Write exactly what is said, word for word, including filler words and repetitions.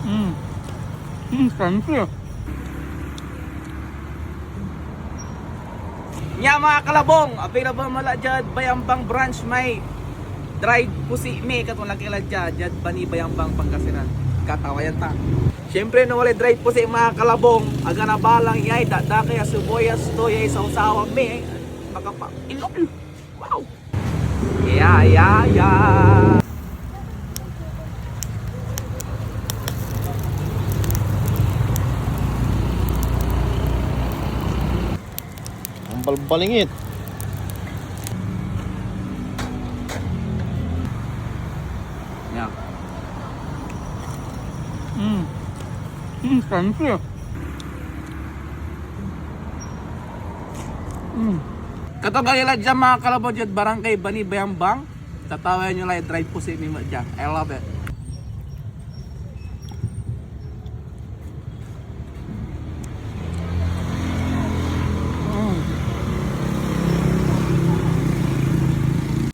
Mm. Mm, crunchy. Nia, mga kalabong, available met la diad Bayambang branch may dried pusi mi, katon laki la dia, diad Bani, Bayambang, Pangasinan. Katawayan ta. Siyempre, no walay dried pusi, mga kalabong, aga na balang yay dakdake ya sibuyas to, yay sawsawan mi. Makapa-, ilong. Wow! Yeah, yeah, yeah! Ang balbalingit. Yeah. Mm. Mm, crunchy. Mm. Katon laki la dia, mga kalabong, diad Barangay Bani, Bayambang. Tatawayan yo la ya dried pusi mi met dia. I love it.